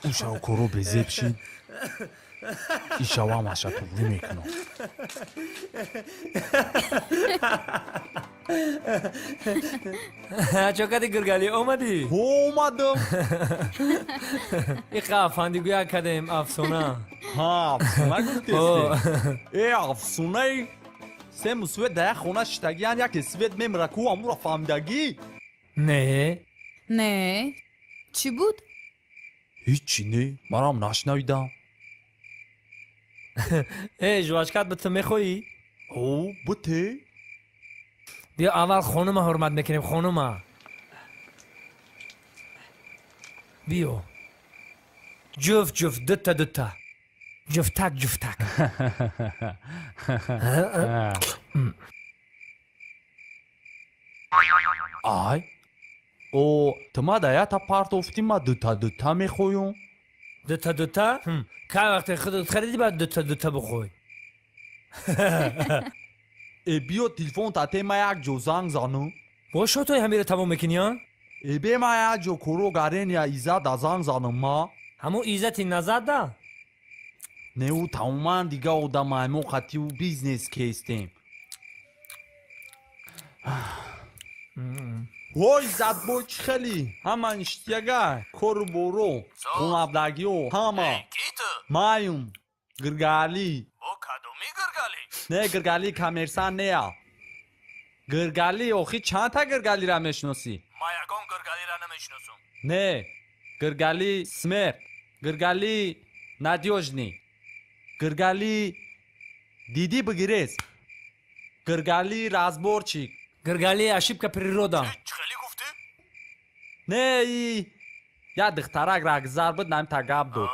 Ӯ шавкоро безеб шид, ишавамаша туғрӣ мекунам. Чо кади, Гиргалӣ, омадӣ? Омадам. Иқа афандигӯя кадем, афсона. Ҳа, афсона гуфтести. Э, афсонаи сему свет да як хона шиштагиян, яке свет мемра ку, амура фаҳмидагӣ? Не. Не, чӣ буд? Ҳиччи не, манам нашнавидам. Э, жвачкат биту, мехоҳӣ? Ҳо, буте. Биё, аввал хонума ҳурмат мекунем, хонума. Биё, ҷуфт ҷуфт, дута дута, ҷуфтак ҷуфтак. Ай, о, ту ма да ята партофтӣ, ма дута дута мехоҳём. Дута дута? Кай вақте худат харидӣ, баъд дута дута бихӯй. Э, биё, телефон тате, ма як ҷо занг занам. Бо шотои ҳамира тамом мекунӣ, а? Э, бе, ма як ҷо коро гарения иззат да занг занам ма. Ҳамун иззати назарда? Не, ӯ тамоман дига одамай, мо қатъи ӯ бизнес кестем. Ҳо, иззатбой, чӣ хелӣ? Ҳама ништяга, кору боро, хонавдагиҳо ҳама? Ки ту? Маюм Гиргалӣ. Бо кадоми Гиргалӣ? Не, Гиргалӣ коммерсант нея, Гиргалӣ. Охи, чандта Гиргалира мешиносӣ? Ма ягон Гиргалира намешиносум. Не, Гиргалӣ смерть, Гиргалӣ надёжный, Гиргалӣ дидӣ бигирез, Гиргалӣ разборчик. Гиргалӣ ошибка природа. Чӣ хелӣ гуфтӣ? Не, и як духтарак рагзар буд, намита гап дод.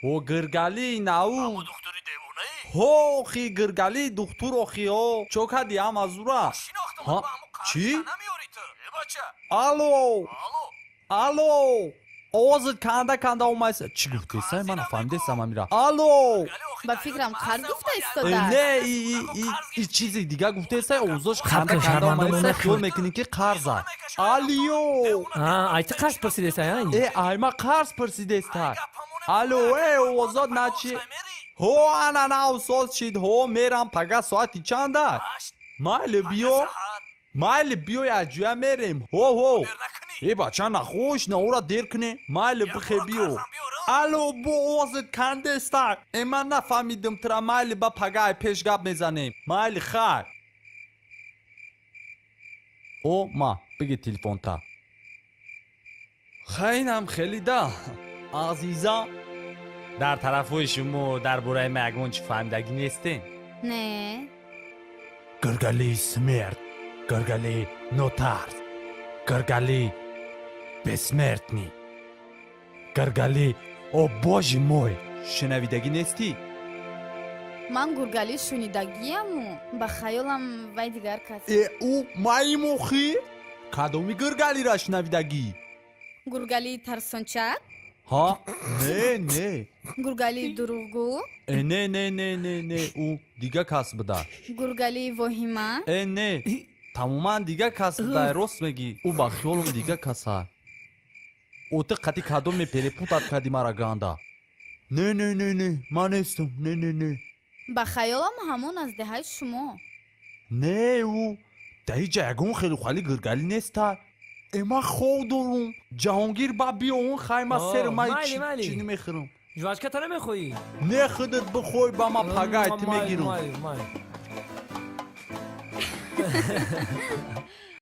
О, Гиргалӣ нау. Ҳамун духтури девонаӣ? Ҳо, охи, Гиргалӣ духтур, охи, о, чо кади ҳамазура? Шинохтам. Ҳа, Ба ҳамун чӣ? қарза намеёрӣ ту, э, бача. Алло. Алло. Алло, овозат канда канда омайса, чӣ гуфтесай? Ман нафаҳмидесам амира. Алло. Ба фикрам, қарз гуфта Э, истода. Не, и чизи дига гуфтесай, овозош канда Хаб, канда шарманда. омайса, Монахи. хиёл мекунӣ, ки қарза. Алиё. Ай, ту қарз пурсидесай, ай? Э, айма қарз пурсидестай. Алло, э, овозот начи. Ҳо, ана нав соз шид. Ҳо, мерам пага, соати чанда? Майли, биё, майли, биё, якҷоя мерем. Ҳо, ҳо. Э, бача, нахош наора дер кунем. Майли, бихе, биё. Алло, бо овозат кандеста. Э, ман нафаҳмидим тура. Майли, ба пага ай пеш гап мезанем. Майли, хайр. О, ма биги телефонта. Хайнам хеле да, азиза. Дар тарафҳои шумо дар бораи ма ягон чӣ фаҳмидагӣ нестем? Не. Гиргали смерть, Гиргали нотарс, Гиргали бессмертный, Гиргали, о боже мой, шунавидагӣ нестӣ? Ман Гургалӣ шунидагияму, ба хаёлам, вай дигар кас. Э, ӯ маим. Охи, кадоми Гиргалира шунавидагӣ? Гургалии тарсончак? Ҳа, не, не. Гургалии дурӯғгӯ? Э, не, не, не, не, не, ӯ дига кас буда. Гургалии воҳима? Э, не, тамоман дига кас буда. Рост мегӣ, ӯ ба хиёлам дига каса. О, ту қати кадоме перепутать кади мара ганда. Не, не, не, не, ман нестам, не, не, не. Ба хаёлам, ҳамон аз деҳаи шумо. Не, ӯ дар ҳиҷа ягон хелу хали Гиргалӣ неста. Э, ман хов дорум, Ҷаҳонгир, ба биё он хайма. О, Сер май. майли, майли. Чӣ намехӯрам. Жвачката намехоҳӣ? Не, худат бихӯй, ба ма пагай ту мегирам. Майли, майли.